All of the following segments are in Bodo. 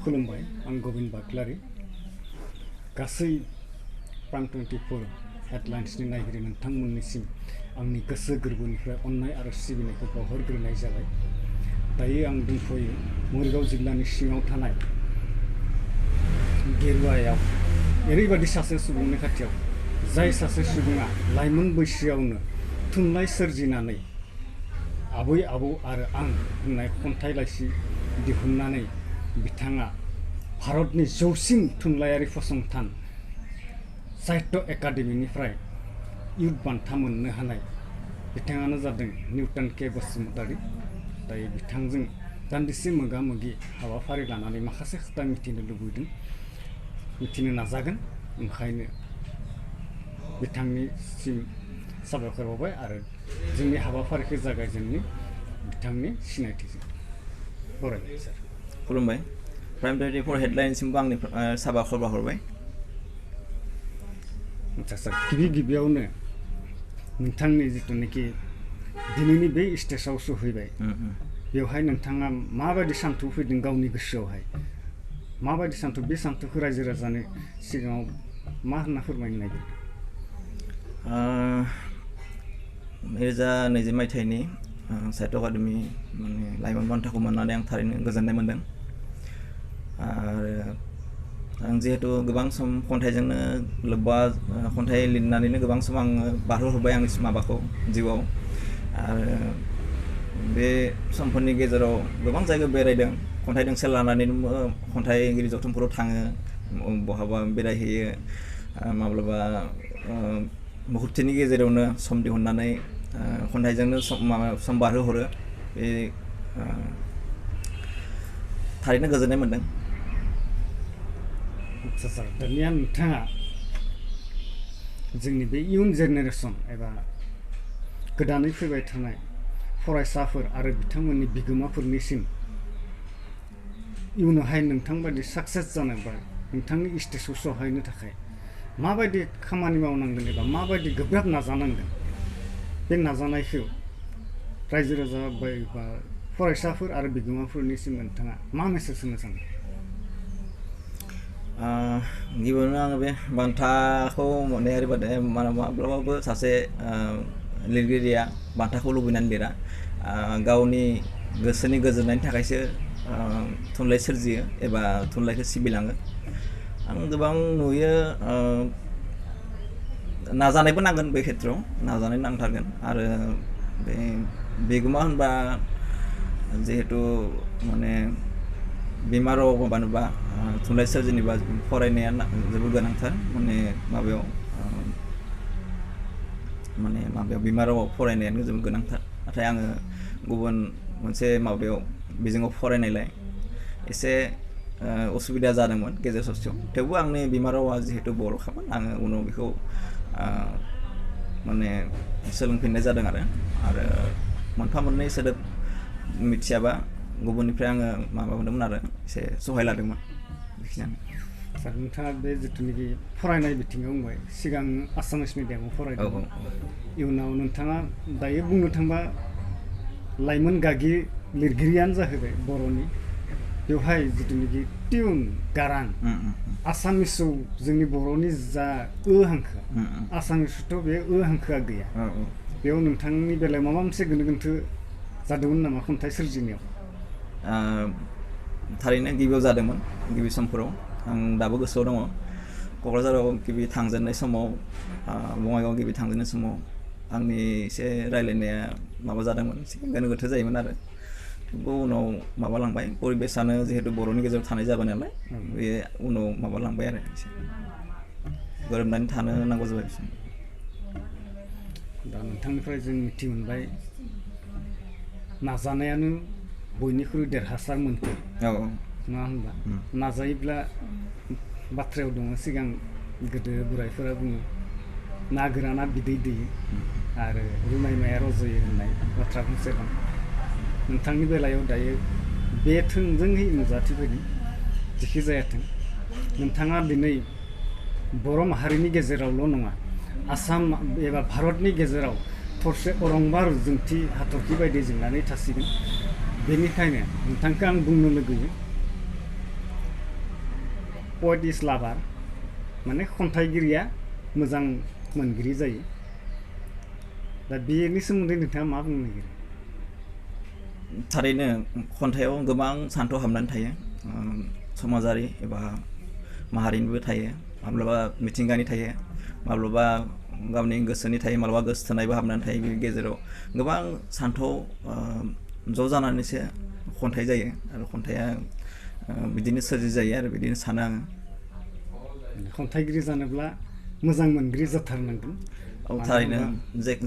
खुलुमबाय आं गबिन बाग्लारि गासै प्रान 24 हेडलाइन्सनि नायगिरि नोंथांमोननिसिम आंनि गोसो गोरबोनिफ्राय अननाय आरो सिबिनायखौ बावहरग्रोनाय जाबाय। दायो आं दंथ'यो मरिगाव जिल्लानि सिङाव थानाय गेरुवायाव ओरैबायदि सासे सुबुंनि खाथियाव जाय सासे सुबुङा लाइमोन बैसोआवनो थुनलाइ सोरजिनानै आबै आबौ आरो आं होननाय खन्थाइ लाइसि दिहुननानै बिथाङा भारतनि जौसिन थुनलाइयारि फसंथान साहित्य एकाडेमिनिफ्राय इयुथ बान्था मोननो हानाय बिथाङानो जादों निउटन के बसुमतारी। दायो बिथांजों दान्दिसे मोगा मोगि हाबाफारि लानानै माखासे खोथा मिथिनो नाजागोन। ओंखायनो बिथांनिसिम साबायखर बावबाय आरो जोंनि हाबाफारिखौ जागायजेननि बिथांनि सिनायथिजों बरायबाय सार। खुलुमबाय। प्राइम 24 हेडलाइनसिमबो आंनि साबायखर बावहरबाय। आच्चा सार, गिबियावनो नोंथांनि जिथुनाखि दिनैनि बे स्टेजाव सहैबाय बेवहाय नोंथाङा माबायदि सान्थौ फैदों गावनि गोसोआवहाय, माबायदि सान्थौ, बे सान्थौखौ रायजो राजानो सिगाङाव मा होनना फोरमायनो नागिरदों? 2020 मायथाइनि साहित्य एकाडेमि लाइमोन बान्थाखौ मोननानै आं थारैनो गोजोननाय मोन्दों। आरो आं जिहेतु गोबां सम खन्थाइजोंनो लोब्बा खन्थाइ लिरनानैनो गोबां सम आङो बारहोहरबाय आंनि माबाखौ जिउआव। आरो बे समफोरनि गेजेराव गोबां जायगा बेरायदों, खन्थाइ दोंसे लानानै खन्थाइगिरि जथुमफोराव थाङो, बहाबा बेरायहैयो, माब्लाबा मुहुर्तनि गेजेरावनो सम दिहुननानै खन्थाइजोंनो सम बारहोहरो। बे थारैनो गोजोननाय मोन्दों। आच्चा सार, दानिया नोंथाङा जोंनि बे इयुन जेनेरेसन एबा गोदानै फैबाय थानाय फरायसाफोर आरो बिथांमोननि बिगोमाफोरनिसिम इयुनावहाय नोंथांबायदि साक्सेस जानोबा नोंथांनि स्टेजखौ सहायनो थाखाय माबायदि खामानि मावनांगोन एबा माबायदि गोब्राब नाजानांगोन, बे नाजानायखौ रायजो राजा बा फरायसाफोर आरो बिगोमाफोरनिसिम नोंथाङा मा मेसेज होनो सानो? गिबियावनो आङो बे बान्थाखौ मोननाया ओरैबायदि, माब्लाबाबो सासे लिरगिरिया बान्थाखौ लुबैनानै लिरा, गावनि गोसोनि गोजोननायनि थाखायसो थुनलाइ सोरजियो एबा थुनलाइखौ सिबिलाङो। आं गोबां नुयो, नाजानायबो नांगोन, बे खेथ्रआव नाजानाय नांथारगोन। आरो बे बिगोमा होनबा जिहेतु बिमा राव माबानोबा थुनलाइ सोरजिनोबा फरायनाया जोबोद गोनांथार। माबायाव बिमा रावाव फरायनायानो जोबोद गोनांथार। नाथाय आङो गुबुन मोनसे बिजोङाव फरायनायलाय एसे असुबिदा जादोंमोन गेजेर ससेयाव। थेवबो आंनि बिमा रावा जिहेतु बर'खामोन, आङो उनाव बेखौ सोलोंफिननाय जादों। आरो मोनफा मोननै सोदोब मिथियाबा गुबुननिफ्राय आङो मोनदोंमोन आरो एसे सहाय लादोंमोन। बेखिनियानो। सार, नोंथाङा बे जिथुनाखि फरायनाय बिथिङाव बुंबाय, सिगां आसामिस मिडियामाव फरायदोंमोन। इयुनाव नोंथाङा दायो बुंनो थांबा लाइमोन गागि लिरगिरियानो जाहैबाय बर'नि। बेवहाय जिथुनाखि टिउन गारां आसामिसाव जोंनि बर'नि जा हांखो, आसामिसावथ' बे हांखोआ गैया। बेयाव नोंथांनि बेलायाव माबा मोनसे गोनो गोन्थो जादोंमोन नामा खन्थाइ सोरजिनायाव? थारैनो गिबियाव जादोंमोन। गिबि समफोराव आं दाबो गोसोआव दङ। क'क्राझाराव गिबि थांजेननाय समाव, बङाइगाव गिबि थांजेननाय समाव आंनि एसे रायलायनाया जादोंमोन, एसे गोनो गोथो जायोमोन आरो। थेवबो उनाव माबालांबाय, परिबेसानो जिहेतु बर'नि गेजेराव थानाय जाबाय नालाय, बे उनाव माबालांबाय आरो एसे गोरोबनानै थानो नांगौ जाबाय। दा नोंथांनिफ्राय जों मिथि मोनबाय नाजानायानो बयनिख्रुइ देरहासार मोन्थोर, नङा होनबा? नाजायोब्ला बाथ्रायाव दङ, सिगां गोदो बोराइफोरा बुङो ना गोराना बिदै दैयो आरो रुनाय माया रज'यो होननाय बाथ्रा फंसे दं। नोंथांनि बेलायाव दायो बे थोंजोङै नुजाथिफैदों। जेखि जायाथों, नोंथाङा दिनै बर' माहारिनि गेजेरावल' नङा, आसाम एबा भारतनि गेजेराव थरसे अरंबार जोंथि हाथरखि बायदि जोंनानै थासिगोन। बेनिखायनो नोंथांखौ आं बुंनो लुगैयो, poet is lover माने खन्थाइगिरिया मोजां मोनगिरि जायो दा बेनि सोमोन्दै नोंथाङा मा बुंनो नागिरो थारैनो खन्थाइयाव गोबां सान्थौ हाबनानै थायो समाजारि एबा माहारिनिबो थायो माब्लाबा मिथिंगानि थायो माब्लाबा गावनि गोसोनि थायो माब्लाबा गोसो थोनायबो हाबनानै थायो बेनि गेजेराव गोबां सान्थौ ज' जानानैसो खन्थाइ जायो आरो खन्थाइया बिदिनो सोरजि जायो आरो बिदिनो सानो आङो खन्थाइगिरि जानोब्ला मोजां मोनगिरि जाथारनांगोन औ थारैनो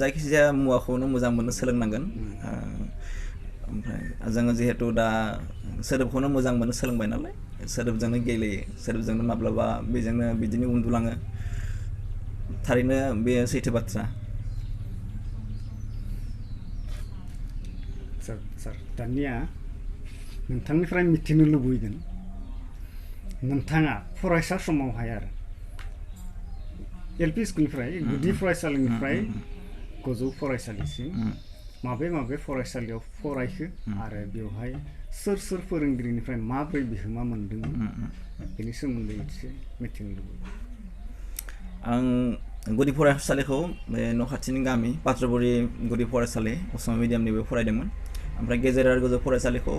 जायखिजाया मुवाखौनो मोजां मोननो सोलोंनांगोन ओमफ्राय जोङो जिहेतु दा सोदोबखौनो मोजां मोननो सोलोंबाय नालाय सोदोबजोंनो गेलेयो सोदोबजोंनो माब्लाबा बेजोंनो बिदिनो उन्दुलाङो थारैनो बेयो सैथो बाथ्रा सार दानिया नोंथांनिफ्राय मिथिनो लुबैगोन नोंथाङा फरायसा समावहाय आरो एलपि स्कुलनिफ्राय गुदि फरायसालिनिफ्राय गोजौ फरायसालिसिम माबे माबे फरायसालियाव फरायखो आरो बेवहाय सोर सोर फोरोंगिरिनिफ्राय माब्रै बिहोमा मोनदोंमोन बेनि सोमोन्दै एसे मिथिनो लुबैयो आं गुदि फरायसालिखौ बे न' खाथिनि गामि पात्रबुरि गुदि फरायसालि असमिया मिडियामनिबो फरायदोंमोन ओमफ्राय गेजेर आरो गोजौ फरायसालिखौ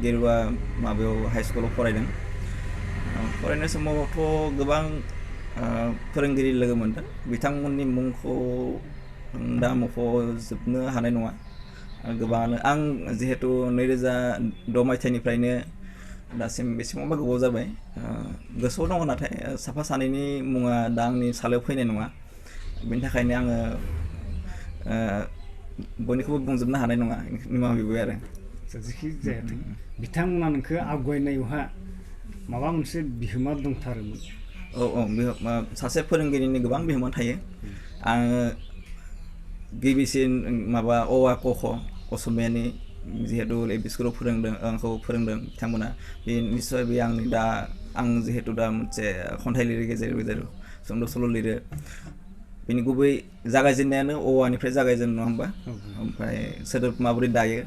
गेरुवा माबायाव हाइ स्कुलाव फरायदों फरायनाय समावथ' गोबां फोरोंगिरि लोगो मोनदों बिथांमोननि मुंखौ दा मख'जोबनो हानाय नङा गोबाङानो आं जिहेतु 2006 मायथाइनिफ्रायनो दासिम बेसेबांबा गोबाव जाबाय गोसोआव दङ नाथाय साफा सानैनि मुङा दा आंनि सालायाव फैनाय नङा बेनि थाखायनो आङो बयनिखौबो बुंजोबनो हानाय नङा निमाहा बिबाय आरो जेखि जायाथों बिथांमोना नोंखौ आवगायनायावहा माबा मोनसे बिहोमा दंथारोमोन औ सासे फोरोंगिरिनि गोबां बिहोमा थायो आङो गिबिसिन माबा अ आ क ख असमियानि जिहेतु एलपि स्कुलाव आंखौ फोरोंदों बिथांमोना बे निस्सय बे आंनि दा आं जिहेतु दा मोनसे खन्थाइ लिरो गेजेर गेजेर सुंद' सल' लिरो बेनि गुबै जागायजेननायानो अ आनिफ्राय जागायजेनो नङा होमबा ओमफ्राय सोदोब माबोरै दायो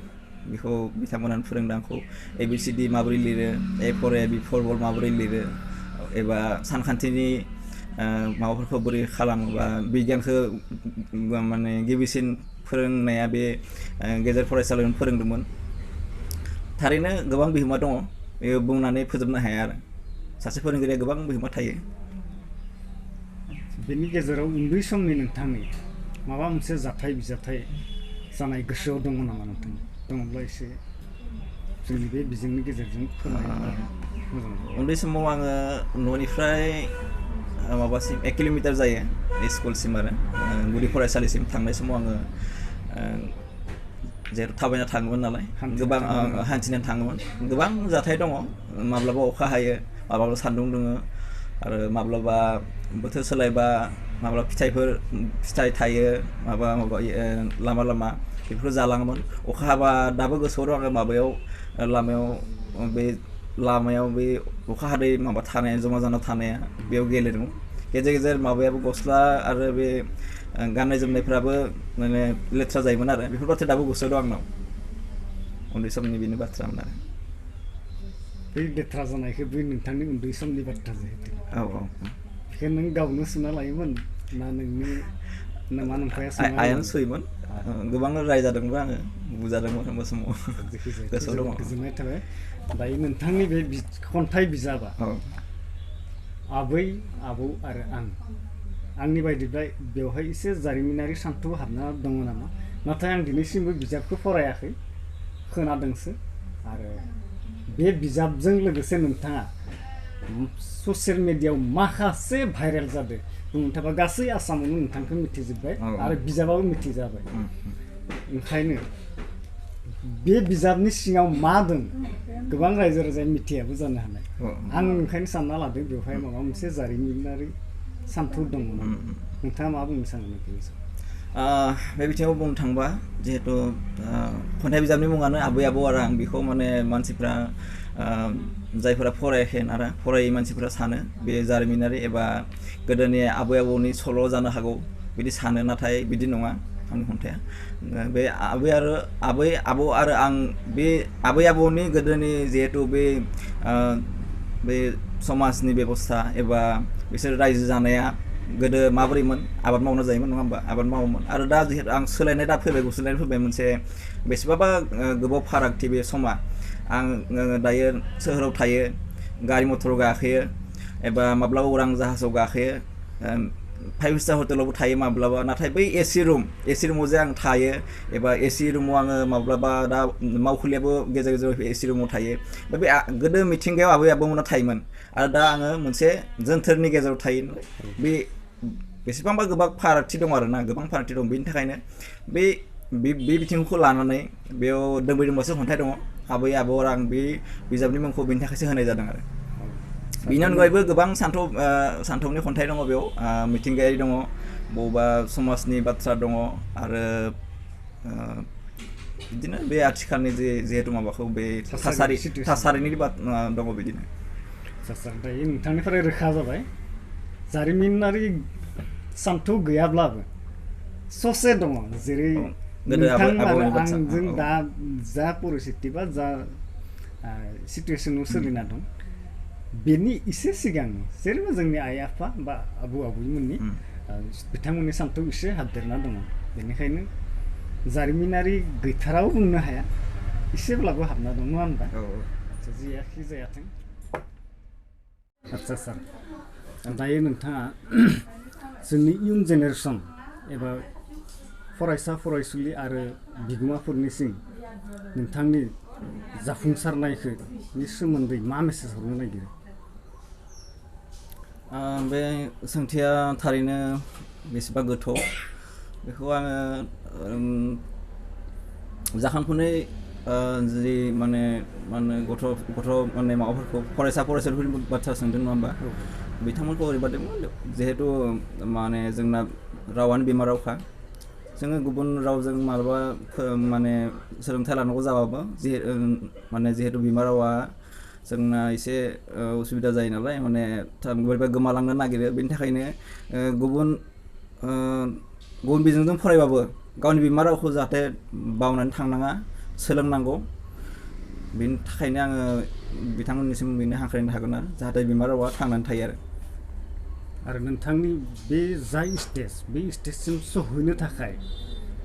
बेखौ बिथांमोनानो फोरोंदों आंखौ ABCD माबोरै लिरो A for A B for बल माबोरै लिरो एबा सानखान्थिनि माबाफोरखौ बोरै खालामो बा बिगियानखौ माने गिबिसिन फोरोंनाया बे गेजेर फरायसालियावनो फोरोंदोंमोन थारैनो गोबां बिहोमा दङ बेयो बुंनानै फोजोबनो हाया आरो सासे फोरोंगिरिया गोबां बिहोमा थायो बेनि गेजेराव उन्दै समनि नोंथांनि माबा मोनसे जाथाय बिजाथाय जानाय गोसोआव दङ नामा नोंथां दङब्ला एसे जोंनि बे बिजोंनि गेजेरजों फोरमायनो मोजां उन्दै समाव आङो न'निफ्राय माबासिम 1 किल'मिटार जायो स्कुलसिम आरो गुदि फरायसालिसिम थांनाय समाव आङो जेहेतु थाबायना थाङोमोन नालाय गोबां हान्थिनानै थाङोमोन गोबां जाथाय दङ माब्लाबा अखा हायो माब्लाबा सान्दुं दुङो आरो माब्लाबा बोथोर सोलायबा माब्लाबा फिथाइ थायो माबा लामा लामा बेफोरखौ जालाङोमोन अखा हाबा दाबो गोसोआव दं आङो लामायाव बे अखा हादै माबा थानाया जमा जाना थानाया बेयाव गेलेदों गेजेर गेजेर माबायाबो गस्ला आरो बे गाननाय जोमनायफ्राबो माने लेथ्रा जायोमोन आरो बेफोर बाथ्राया दाबो गोसोआव दं आंनाव उन्दै समनि बेनो बाथ्रामोन आरो बै लेथ्रा जानायखौ बै नोंथांनि उन्दै समनि बाथ्रा जिहेतु औ बेखौ नों गावनो सुना लायोमोन ना नोंनि नामा नोंथाया आइयानो सुयोमोन गोबां रायजादोंबो आङो बुजादोंमोन होनबा समाव गोसोआव दङ गोजोननाय थाबाय दायो नोंथांनि बे खन्थाइ बिजाबा आबै आबौ आरो आंनि बायदिब्ला बेवहाय एसे जारिमिनारि सान्थौ हाबना दङ नामा नाथाय आं दिनैसिमबो बिजाबखौ फरायाखै खोनादोंसो आरो बे बिजाबजों लोगोसे नोंथाङा ससियेल मिडियायाव माखासे भाइरेल जादों बुंनो थाङोबा गासै आसामावनो नोंथांखौ मिथिजोब्बाय आरो बिजाबाबो मिथिजाबाय ओंखायनो बे बिजाबनि सिङाव मा दं गोबां रायजो राजाया मिथियाबो जानो हानाय आं ओंखायनो सानना लादों बेवहाय माबा मोनसे जारिमिनारि सान्थौ दङ नोंथाङा मा बुंनो सानो बे बिथिङाव बुंनो थांबा जिहेतु खन्थाइ बिजाबनि मुङानो आबै आबौ आरो आं बेखौ माने मानसिफ्रा जायफोरा फरायाखै आरो फरायै मानसिफ्रा सानो बे जारिमिनारि एबा गोदोनि आबै आबौनि सल' जानो हागौ बिदि सानो नाथाय बिदि नङा आंनि खन्थाइया बे आबै आबौ आरो आं बे आबै आबौनि गोदोनि जिहेतु बे बे समाजनि बेबस्था एबा बिसोर रायजो जानाया गोदो माबोरैमोन आबाद मावना जायोमोन नङा होमबा आबाद मावोमोन आरो दा जिहेतु आं सोलायनाय दा फैबाय गुस्लायनाय फैबाय मोनसे बेसेबाबा गोबाव फारागथि बे समा आं दायो सोहोराव थायो गारि मथराव गाखोयो एबा माब्लाबा उरां जाहाजाव गाखोयो 5 स्टार हटेलावबो थायो माब्लाबा नाथाय बै एसि रुमाव जे आं थायो एबा एसि रुमाव आङो माब्लाबा दा मावखुलियाबो गेजेर गेजेर एसि रुमाव थायो बे गोदो मिथिंगायाव आबै आबौमोना थायोमोन आरो दा आङो मोनसे जोनथोरनि गेजेराव थायो बे बेसेबांबा गोबां फारागथि दं आरोना गोबां फारागथि दं बेनि थाखायनो बे बिथिंखौ लानानै बेयाव दोंबै दोंबासो खन्थाइ दङ आबै आबौ आरो आं बे बिजाबनि मुंखौ बेनि थाखायसो होनाय जादों आरो बिनि अनगायैबो गोबां सानथौनि खन्थाइ दङ बेयाव मिथिंगायारि दङ बबेबा समाजनि बाथ्रा दङ आरो बिदिनो बे आथिखालनि जिहेतु माबाखौ बे थासारिनि दङ बिदिनो दायो नोंथांनिफ्राय रोखा जाबाय जारिमिनारि सान्थौ गैयाब्लाबो ससे दङ जेरै नोंथां आरो आंजों दा जा परिस्थिति बा जा सिटुएसनाव सोलिना दं बेनि एसे सिगां जेनेबा जोंनि आइ आफा बा आबौ आबैमोननि बिथांमोननि सान्थौ एसे हाबदेरना दङ बेनिखायनो जारिमिनारि गैथाराव बुंनो हाया एसेब्लाबो हाबना दं नङा होनबा जियाखि जायाथों आदसा सार दायो नोंथाङा जोंनि इयुन जेनेरेसन एबा फरायसा फरायसुलि आरो बिगोमाफोरनिसिम नोंथांनि जाफुंसारनायनि सोमोन्दै मा मेसेज हरनो नागिरो बे सोंथिया थारैनो बेसेबा गोथौ बेखौ आङो जाखांफुनाय जि माने गथ' माने माबाफोरखौ फरायसा फरायसुलिफोरनि बाथ्रा सोंदों नङा होमबा बिथांमोनखौ ओरैबादि जिहेतु माने जोंना रावानो बिमा रावखा जोङो गुबुन रावजों मालाबा माने सोलोंथाइ लानांगौ जाबाबो जिहेतु बिमा रावा जोंना एसे उसुबिदा जायो नालाय माने बोरैबा गोमालांनो नागिरो बेनि थाखायनो गुबुन बिजोंजों फरायबाबो गावनि बिमा रावखौ जाहाथे बावनानै थांनाङा सोलोंनांगौ बेनि थाखायनो आङो बिथांमोननिसिम बेनो हांख्रायनो हागोन आरो जाहाथे बिमा रावा थांनानै थायो आरो नोंथांनि बे जाय स्टेज बे स्टेजसिम सहैनो थाखाय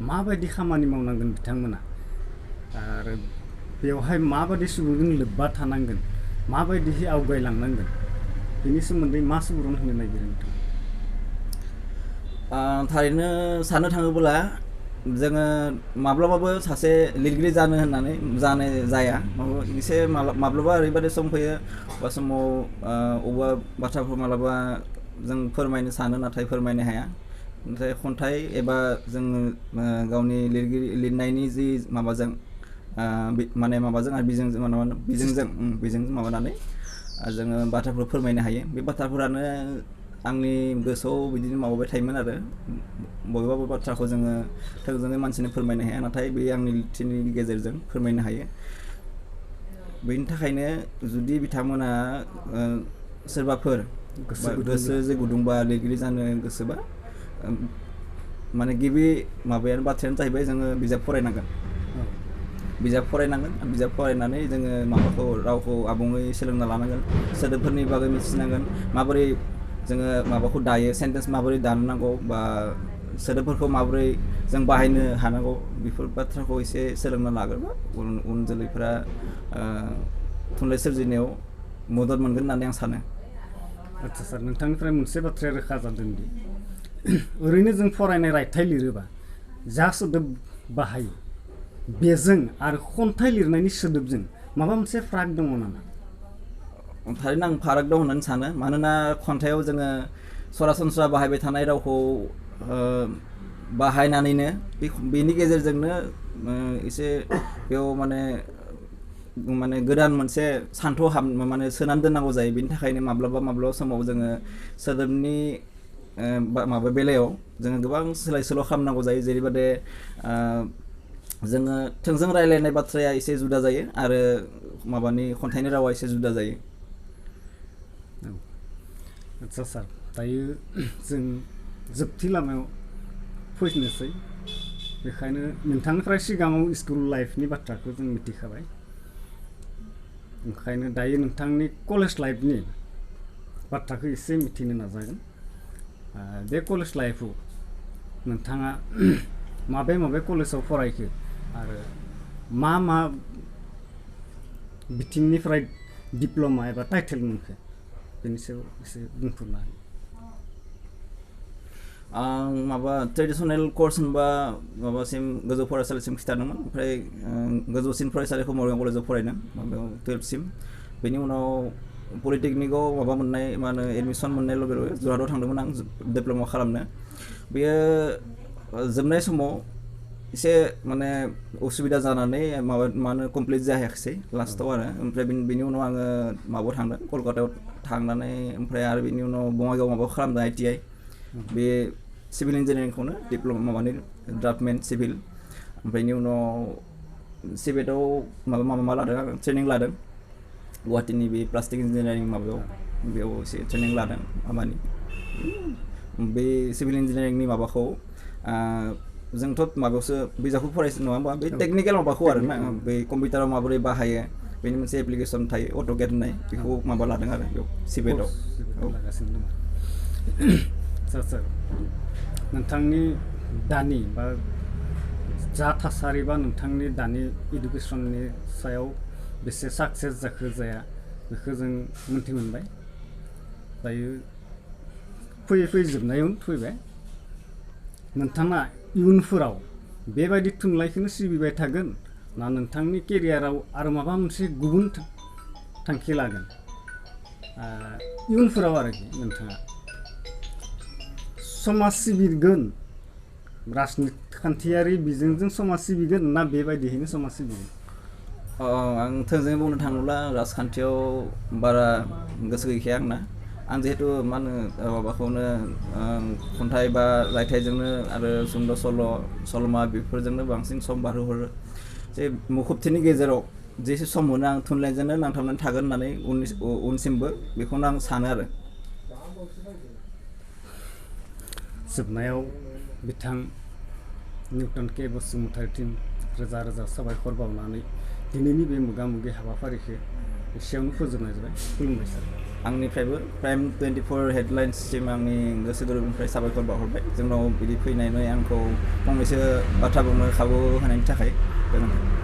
माबायदि खामानि मावनांगोन बिथांमोना आरो बेवहाय माबायदि सुबुंजों लोब्बा थानांगोन माबायदिहै आवगायलांनांगोन बेनि सोमोन्दै मा सुबुरुन होनो नागिरो नोंथां थारैनो साननो थाङोब्ला जोङो माब्लाबाबो सासे लिरगिरि जानो होननानै जाया एसे माब्लाबा ओरैबायदि सम फैयो बा समाव अबेबा बाथ्राखौ माब्लाबा जों फोरमायनो सानो नाथाय फोरमायनो हाया ओमफ्राय खन्थाइ एबा जों गावनि लिरनायनि जि माबाजों माने माबाजों आरो बिजोंजों माबानानै जोङो बाथ्राफोर फोरमायनो हायो बे बाथ्राफोरानो आंनि गोसोआव बिदिनो माबाबाय थायोमोन आरो बबेबा बाथ्राखौ जोङो थोंजोङै मानसिनो फोरमायनो हाया नाथाय बे आंनि लिरथिनि गेजेरजों फोरमायनो हायो बेनि थाखायनो जुदि बिथांमोना सोरबाफोर गोसो जे गुदुंबा लिरगिरि जानो गोसोबा माने गिबि बाथ्रायानो जाहैबाय जोङो बिजाब फरायनानै जोङो माबाखौ रावखौ आबुङै सोलोंना लानांगोन सोदोबफोरनि बागै मिथिनांगोन माबोरै जोङो माबाखौ दायो सेन्टेन्स माबोरै दानो नांगौ बा सोदोबफोरखौ माबोरै जों बाहायनो हानांगौ बेफोर बाथ्राखौ एसे सोलोंना लाग्रोबा उन जोलैफोरा थुनलाइ सोरजिनायाव मदद मोनगोन होननानै आं सानो आदसा सार नोंथांनिफ्राय मोनसे बाथ्राया रोखा जादों दि ओरैनो जों फरायनाय रायथाइ लिरोबा जा सोदोब बाहायो बेजों आरो खन्थाइ लिरनायनि सोदोबजों माबा मोनसे फाराग दङ नामा थारैनो आं फाराग दं होननानै सानो मानोना खन्थाइयाव जोङो सरासनस्रा बाहायबाय थानाय रावखौ बाहायनानैनो बेनि गेजेरजोंनो एसे बेयाव माने गोदान मोनसे सान्थौ माने सोनानै दोननांगौ जायो बेनि थाखायनो माब्लाबा समाव जोङो सोदोबनि बेलायाव जोङो गोबां सोलाय सोल' खालामनांगौ जायो जेरैबादि जोङो थोंजों रायलायनाय बाथ्राया एसे जुदा जायो आरो खन्थाइनि रावा एसे जुदा जायो आदसा सार दायो जों जोबथि लामायाव फैनोसै बेखायनो नोंथांनिफ्राय सिगाङाव स्कुल लाइफनि बाथ्राखौ जों मिथिखाबाय ओंखायनो दायो नोंथांनि कलेज लाइफनि बाथ्राखौ एसे मिथिनो नाजागोन बे कलेज लाइफआव नोंथाङा माबे माबे कलेजाव फरायखो आरो मा मा बिथिंनिफ्राय डिप्ल'मा एबा टाइटेल मोनखो बेनि सायाव एसे बुंफोरना हो आं माबा ट्रेडिसनेल कर्स होनबा माबासिम गोजौ फरायसालिसिम खिथादोंमोन ओमफ्राय गोजौसिन फरायसालिखौ मरिगाव कलेजाव फरायदों माबायाव 12सिम बेनि उनाव पलिटेकनिकआव माबा मोननाय मा होनो एडमिसन मोननाय लगे लगे जरहाटआव थांदोंमोन आं डिप्ल'मा खालामनो बेयो जोबनाय समाव एसे माने उसुबिदा जानानै माबा मा होनो कमप्लिट जायाखिसै लास्टआव आरो ओमफ्राय बेनि उनाव आङो माबायाव थांदों कलकातायाव थांनानै ओमफ्राय आरो बेनि उनाव बङाइगाव माबायाव खालामदों ITI बे सिभिल इन्जिनियारिंखौनो डिप्ल'मा माबानि ड्राफ्टमेन सिभिल ओमफ्राय बेनि उनाव सिभेटआव माबा लादों आं ट्रेनिं लादों गुवाहाटीनि बे प्लास्टिक इन्जिनियारिं माबायाव बेयाव एसे ट्रेनिं लादों माबानि बे सिभिल इन्जिनियारिंनि माबाखौ जोंथ' माबायावसो बिजाबखौ फरायसो नङा होमबा बे टेकनिकेल माबाखौ आरो ना बे कम्पिउटाराव माबोरै बाहायो बेनि मोनसे एप्लिकेसन थायो अट'केड होननाय बेखौ माबा लादों आरो बेयाव सिभेटआव सार नोंथांनि दानि बा जा थासारि बा नोंथांनि दानि इडुकेसननि सायाव बेसे साक्सेस जाखो जाया बेखौ जों मोनथि मोनबाय दायो फैयै फैयै जोबनायावनो फैबाय नोंथाङा इयुनफोराव बेबायदि थुनलाइखौनो सिबिबाय थागोन ना नोंथांनि केरियाराव आरो माबा मोनसे गुबुन थांखि लागोन इयुनफोराव आरोखि नोंथाङा समाज सिबिगोन राजखान्थियारि बिजोंजों समाज सिबिगोन ना बेबायदियैनो समाज सिबिगोन आं थोंजोङै बुंनो थाङोब्ला राजखान्थियाव बारा गोसो गैखाया आंना आं जिहेतु मा होनो माबाखौनो खन्थाइ बा रायथाइजोंनो आरो सुंद' सल'मा बेफोरजोंनो बांसिन सम बारहोहरो जे मुखुबथिनि गेजेराव जेसे सम मोनो आं थुनलाइजोंनो नांथाबनानै थागोन होननानै उनसिमबो बेखौनो आं सानो आरो जोबनायाव बिथां निउटन के बसुमतारीसिम रोजा रोजा साबायखर बावनानै दिनैनि बे मोगा मोगि हाबाफारिखौ एसेयावनो फोजोबनाय जाबाय खुलुमबाय सार आंनिफ्रायबो प्राइम 24 हेडलाइन्ससिम आंनि गोसो गोरबोनिफ्राय साबायखर बावहरबाय जोंनाव बिदि फैनानै आंखौ फंनैसो बाथ्रा बुंनो खाबु होनायनि थाखाय गोजोन्थों